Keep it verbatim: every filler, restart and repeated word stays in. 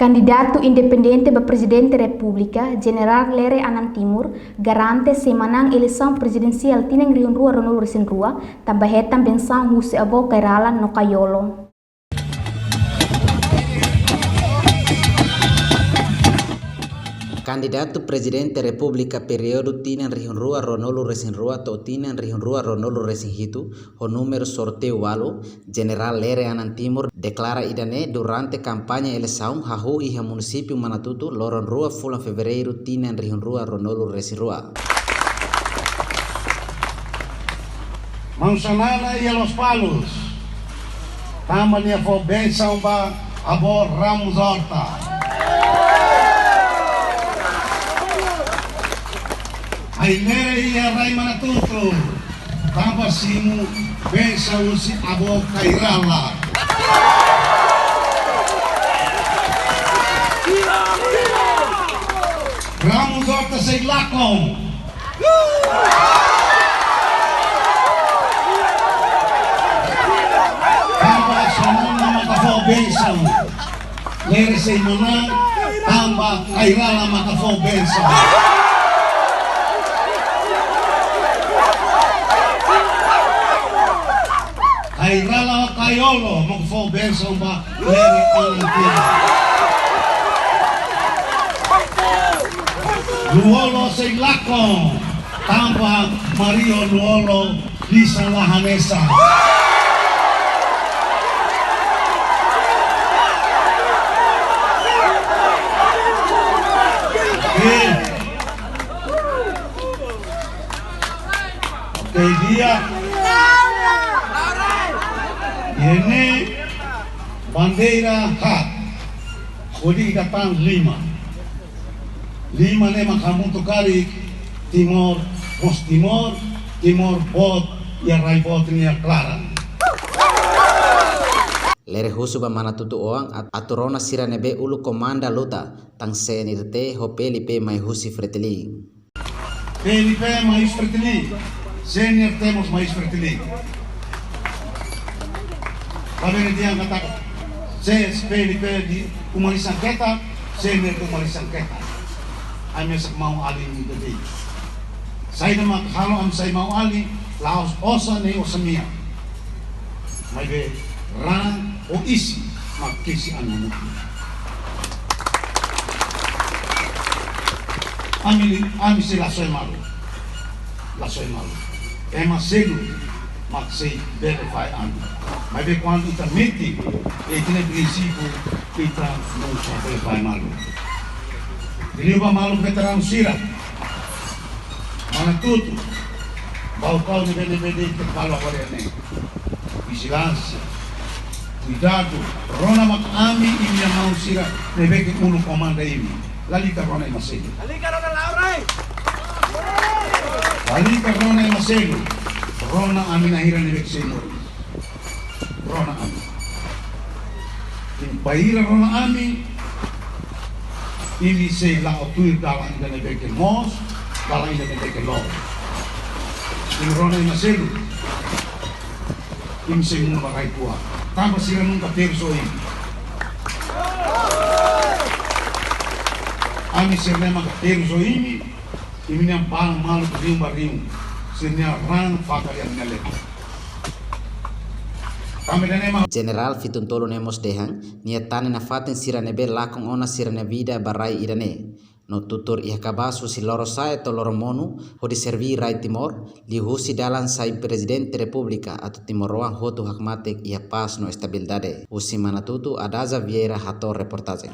Kandidatu independente ba Prezidente Repúblika, Jenerál Lere Anan Timur, garante sei manán eleisaun prezidensiál tinan rihun rua ruanulu resin rua, tanba hetan bensaun husi avó Kay Rala no Kay Olo. Kandidatu Prezidente Repúblika períodu tinan rihun rua ruanulu resin rua to'o tinan rihun rua ruanulu resin hitu, ho númeru sorteiu ualu, Jenerál Lere Anan Timur deklara ida-ne'e durante kampaña eleisaun hahú iha munisípiu Manatutu, loron rua fulan Fevereiru tinan rihun rua ruanulu resin rua. Maun Xanana iha Lospalos, tanba nia fó bensaun ba avó Ramos Horta. Ai Lere iha rai Manatutu, tanba simu bensaun husi avó Kay Rala. Ramos Horta sei lakon. Tanba Xanana maka fó bensaun. Lere sei manán, tanba Kay Rala maka fó bensaun. Kay Rala, Kay Olo maka fó bensaun ba Lere Anan Timur. Lú-Olo sei lakon, tanba Mario Lú-Olo lisan la hanesan. Eh. Oke, di'ak. Iha ne'e bandeira haat, hodi ita tan lima. Lima ne'e mak hamutuk karik Timor, mós Timor, Timor boot, iha rai boot nia klaran. Lere husu ba Manatutu oan at-, atu rona sira ne'ebé uluk komanda luta, tan C N R T ho P L P mai husi Fretilin. P L P mai husi Fretilin, C N R T mós mai husi Fretilin. Labele dehan katak, se P L P de'it uma lisan ketak, C N R T uma lisan ketak. Ami mesak maun-alin ida de'it. Saida mak halo ami sai maun-alin, la'ós osan nein osan-mean. Maibé raan ho isin mak kesi ami hamutuk. Ami, ami sei la soe malu. La soe malu. Ema seluk mak sei bele fahe ami. Maibé kuandu ita metin, ita-nia prinsípiu, ita nunka bele fahe malu. Liuliu ba maluk veteranu sira. Manatutu, Baucau ne'ebé, ne'ebé de'it ita halo agora ne'e. Vijilánsia, kuidadu, rona mak ami imi-nia maun sira ne'ebé ke uluk komanda imi. Lalika rona ema seluk. Lalika rona Laurai. Lalika rona ema seluk. Rona ami-nia hira ne'ebé ke sei moris. Rona ami. Imi bainhira rona ami, imi sei la'o tuir dalan ida ne'ebé ke moos, dalan ida ne'ebé ke loos. Imi rona ema seluk, imi sei monu ba rai-kuak. Tanba sira nunka terus ho imi. Ami sira ne'e maka terus ho imi, imi-nia balan maluk rihun ba rihun, sira-nia raan fakar iha ami-nia leet. Kami dene ma. Jenerál fitun tolu ne'e mós dehan, nia tane nafatin sira ne'ebé lakon ona sira-nia vida ba rai ida-ne'e. No tutur iha kabaas husi lorosa'e to'o loromonu, hodi serví rai Timor, liuhusi dalan sai Prezidente Repúblika atu timoroan hotu hakmatek iha pás no estabilidade. Husi Manatutu, Adaza Vieira hato'o reportajen.